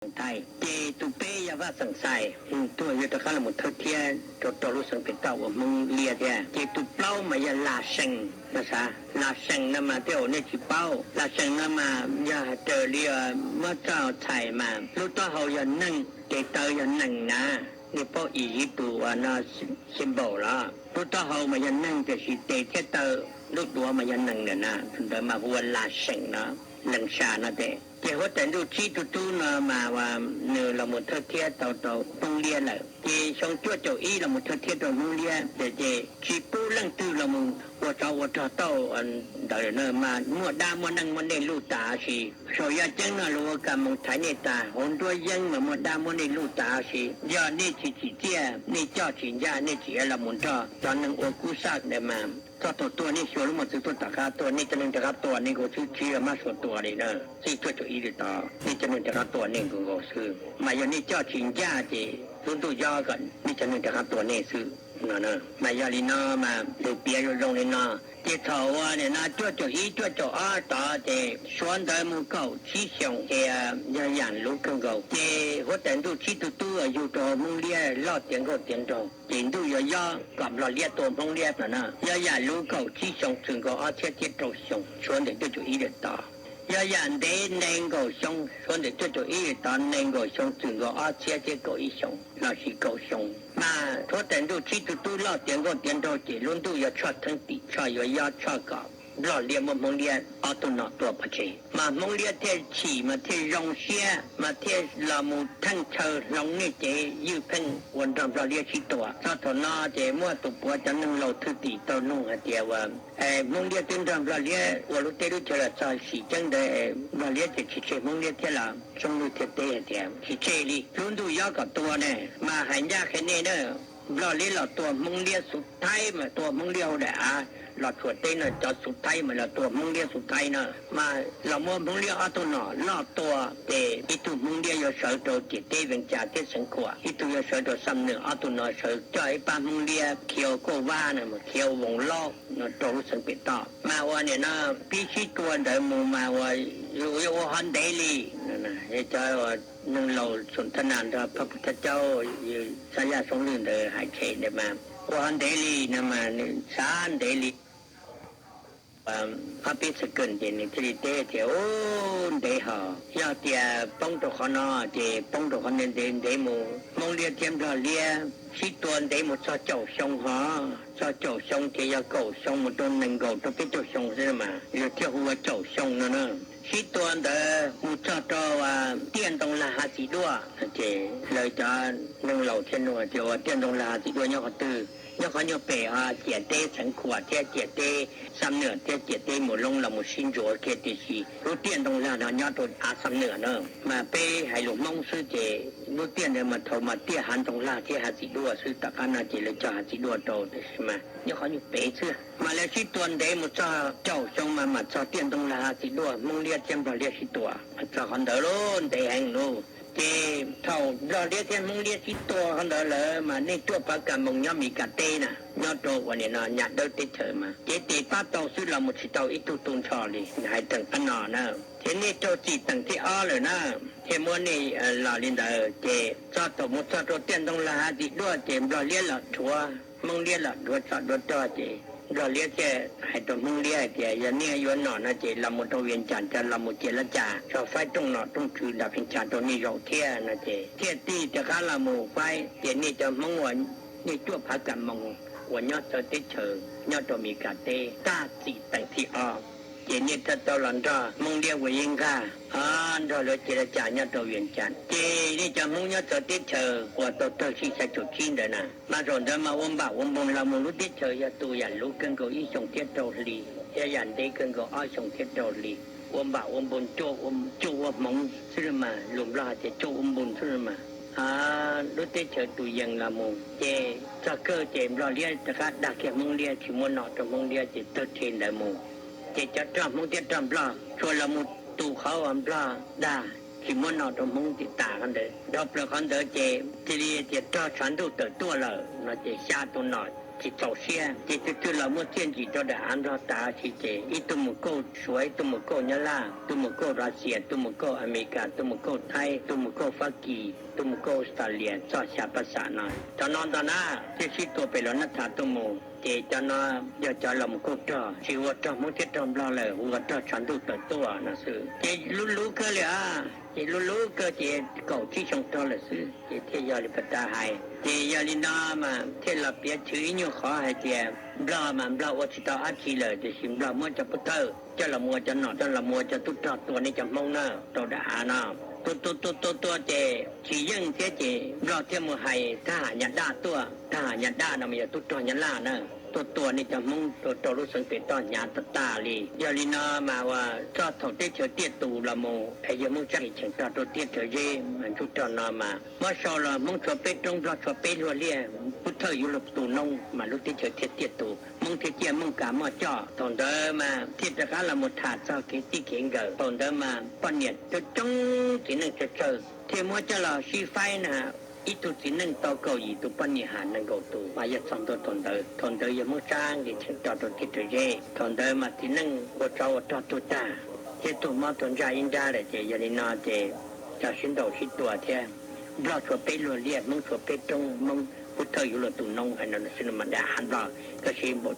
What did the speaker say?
Thaib, ces tus peb yog Vaj Xeem Xais, tuag yog rov qab los thawj thiab rau rau lub xeev pem toj ua Hmoob Liab thiab. Ces tus plaub mas yog Las Sees no, Las Sees no mas tej zaum nej tsis paub. Las Sees no mas yog raws li muab txoj txhais mas lub taub hau yog neeg, tes taw yog nees na. Nej paub Iziv tus uas no symbol los? Lub taub hau mas yog neeg tiam sis tes thiab taw, lub duav mas yog nees ntawm na, tus ntawd mas hu ua Las Sees no, Lees Sa no tes. Ces huab tais ntuj tsib tug tub no mas nws los mus thawj thiab tau rau Hmoob Liab lawm. Ces xyoo cuaj caum ib los mus thawj thiab rau Hmoob Liab ces tsis pub leej twg los mus ua tsov ua rog tau ntawd lawm na, mas muaj dab muaj neeg muab nej luj tas si. Saum yaj ceeb no luag ua ka moos thaiv nej tas, hauv nruab yeeb mas muaj dab muab nej luj tas si. Yog nej tsis tsim txiaj, nej coj tsis ncaj, nej tsis los mus nrog cov neeg ua kub saj ntawd mas txog thaum tuag nej xyuas lub mos txwv tuaj tom qab tuag, nej cov neeg rov qab tua nej nkaus xwb, tsis yog mab sua tua li na. Txij cuaj caum ib li tod nej cov neeg rov qab tua nej nkaus nkaus xwb, mas yog nej coj tsis ncaj ces lub ntuj yob kom nej cov neeg rov qab tua nej xwb no. Mas yog li no mas lus piav zoo zoo li no. Ces thaum uas nim no cuaj caum ib cuaj caum ob tod ces suav ntawd mus kaum tsib xyoos ces yog yam luv kawg nkaus. Ces huab tais ntuj tsib tug tub uas yug rau Hmoob Liab loj tiav nkauj tiav nraug, ces ntuj yuav yob kom Nplog Liab tua Hmoob Liab no na. Yog yam luv kaum tsib xyoos txwm nkaus ob txhiab thiab rau xyoo suav ntawm cuaj caum ib li tod. Yog yam ntev nees nkaum xyoo suav ntawm cuaj caum ib li tod, nees nkaum xyoo txwm nkaus ob txhiab thiab kaum ib xyoos lossis kaum xyoo, mas huab tais ntuj tsib tug tub loj tiav nkauj tiav nraug ces lub ntuj yuav tshoj theeb tim tshoj, yuav yob tshoj kom Nplog Liab muab Hmoob Liab ob tug nom tua pov tseg. Mas Hmoob Liab thiaj chim mas thiaj zoo siab mas thiaj los mus theej chaw hloov nej cev ywj pheej ua nrog Nplog Liab sib tua. Txog thaum no ces muaj tus puav cov neeg laus thwj tim tau nug hais tias uas Hmoob Liab twb nrog Nplog Liab ua lub teb lub chaw los txog sim ceeb ntawd, Nplog Liab ces tsis tseg Hmoob Liab thiab los? Xyooj Lwj thiaj teb hais tias tsis tseg li, lub ntuj yob kom tua ne. Mas hais ncaj qhia nej na, Nplog Liab los tua Hmoob Liab, Xuv Thaib mas tua Hmoob Liab hauv daim av, los tshuav teb no cov Xuv Thaib mas los tua Hmoob Liab Xuv Thaib na. Mas los muab Hmoob Liab ob tug nom loj tua, ces ib tug Hmoob Liab yuav sawv rau ciam teb Vees Cas thiab Xeev Khuam, ib tug yuav sawv rau Xam Nwm, ob tug no sawv coj ib pab Hmoob Liab khiav ua kauj vab no, khiav ua voos laub no rau lub xeev pem toj. Mas ua nim no pib sib tua ntawd mus mas ua, yuav ua ho ntev li. Cov neeg laus Xum Thab Nas nrog Phaj Pum Thaj Caub, Xab Yaj Xyooj Lwj ntawd hais tshem ntawd mas ua ho ntev li no mas nws xav ntev li. Ob peb txhais kawm ces nws thiaj li teb tias, u, ntev hos, yog tias poob rau qhov no ces poob rau qhov ntev ntev mus. Hmoob Liab thiab Nplog Liab sib tua ntev mus txog caum xyoo hos, txog caum xyoo ces yog kaum xyoo mus rau nees nkaum rau peb caug xyoo xwb mas lawv thiaj hu ua caum xyoo no na. Sib tua ntawd mus txog rau Tiaj Ntoo Lag Hav Txiv Duaj no ces lawv cov neeg laus thiaj nug tias, ua Tiaj Ntoo Lag Hav Txiv Duaj nyob qhov twg? Nyob qhov nyuag pem ciam teb Xeev Khuam thiab ciam teb Xam Nwm thiab ciam teb Mus Loob los mus sib ntsuav kiag, tiam sis lub Tiaj Ntoo Lag no nyob rau av Xam Nwm na. Mas peb hais lus Hmoob xwb ces lub tiaj ntawd mas thaum mas Tiaj Hav Ntoo Lag thiab Hav Txiv Duaj xwb, tom qab no ces lawv cog Hav Txiv Duaj rau, tiam sis mas nyob qhov nyuag pem xwb. Mas lawv sib tua ntev mus txog caum xyoo mas mam txog Tiaj Ntoo Lag Hav Txiv Duaj, Hmoob Liab thiab Nplog Liab sib tua mas txog qhov ntawd lauj, ntev heev lauj. Ces thaum Nplog Liab thiab Hmoob Liab sib tua qhov ntawd lawm mas nej cuaj phav kas moos nyob Mes Kas teb na, nyob rau uas nim no Nyab Dawb teb chaws mas cev tes pab tau xwb los mus tsis tau ib tug tu nrho li, hais teem qab no na. Ces nej raug txim teem thib ob lawm na, thiaj muab nej los li ntawd. Ces txog thaum mus txog rau Tiaj Ntoo Lag Hav Txiv Duaj ces Nplog Liab los dhuav, Hmoob Liab los dhuav tsov dhuav rog ces Nplog Liab thiaj hais rau Hmoob Liab hais tias, yog nej yuav nom no ces los mus rau Vias Cas, los mus cia laj cas tso faib rooj nom rooj tswv nram Vias Cas rau nej zaum thiab no ces thiaj tig rov qab los mus faib. Ces nej cov Hmoob uas nej cuaj phav kas moos uas nyob txawv teb chaws nyob rau Mes Kas teb tag txim teem thib ob, ces nej thiaj tau los nrog Hmoob Liab ua ib nqag, nrog lawv cia laj cas nyob rau Vias Cas. Ces nej cov Hmoob nyob txawv teb chaws uas tau tawg sij xya caum tsib ntawd na, mas zaum ntawd mas ua npam ua npoos los mus lub teb chaws yog tus yam luv kawg nkaus ib xyoos thiab rau hli, thiab yam ntev kawg nkaus ob xyoos thiab rau hli. Ua npam ua npoos cuaj ua hmoov xwb mas, lus Nplog hais tias cuaj ua npoos xwb mas. Lub teb chaws tus yees los mus ces txog kawg ces Nplog Liab rov qab dag kiag Hmoob Liab, tsis muaj nom rau Hmoob Liab ces tawg rhe ntawd mus. Ces cov rog Hmoob thiab rog Nplog tsuas los mus tu qhov uas Nplog dag, tsis muab nom rau Hmoob ces tas qhov ntawd. Dhau plaws qhov ntawd ces cia li tias rog tshav ntuj tawm tuaj lawm no ces xya tus nom tsis txaus siab ces txawm los muab txiaj ntsim rau daim av nplog tas sis ces ib tug mus kauj Suav, ib tug mus kauj Nyab Laj, tug mus kauj Russia, tug mus kauj Amelikas, tug mus kauj Thaib, tug mus kauj Fab Kis, tug mus kauj Australia, txog xya pab xam no. Cov no ntag na, thiaj sib tua pem los nab thav tuaj mus ces cov no yog cov los mus kauj rog, tsis ua rog Hmoob thiab rog Nplog lawm, ua rog tshav ntuj tawm tuaj no xwb. Ces lub lub kawg li a, ces lub lub kawg ces kaum tsib xyoo rog lawm xwb ces thiaj yog li pas tas hais. Ces yog li no mas thiaj los piav chwv ib nyuag qhov hais tias Nplog mas Nplog ua tsis tau dab tsi lawm tiam sis Nplog muab cov pov thawj coj los mus ua cov nom, coj los mus ua cov tub rog tua nej cov Hmoob na rau daim av no. Tua tua tua tua tua ces tsis yeej thiab ces Nplog thiaj mus hais thab ham Nyab Daj tuaj. Thab ham Nyab Daj no mas yog tub rog Nyab Laj na, tuaj tua nej cov Hmoob rau lub xeev pem toj hnyav tas tas li. Yog li no mas ua txog thaum teb chaws tiaj tus los mus es yog Hmoob Tsab cheem rog rau tiaj rau zeb mas ntsuj rog no mas muab sau los Hmoob tshuav peb roob, Nplog tshuav peb luag liaj, pov thawj yuav luag tus noob mas lub teb chaws thiaj tiaj tus, Hmoob thiaj ciaj Hmoob kav muaj coj. Thaum ntawd mas thiaj rov qab los mus tham txog kev txij kev nkawm. Thaum ntawd mas poj niam coob coob, txiv neej tsawg tsawg thiaj muab coj los sib faib na. Ib tug txiv neej tau kaum yim tus poj niam, ham nees nkaum tus mas yog txog ntua thaum ntawd. Thaum ntawd yog Hmoob Tsab nqis cheem rog rau tiaj rau zeb. Thaum ntawd mas txiv neej ua tsov ua rog tuag tag thiab tuag mob tuag ntsaj ib nrab lawm ces yog li no ces cov sib ntaus sib tua thiab. Nplog tshuav peb luag liaj, Hmoob tshuav peb roob, Hmoob pov thawj yuav luag tus noob hais no xwb no mas daim av Nplog tab sis npaum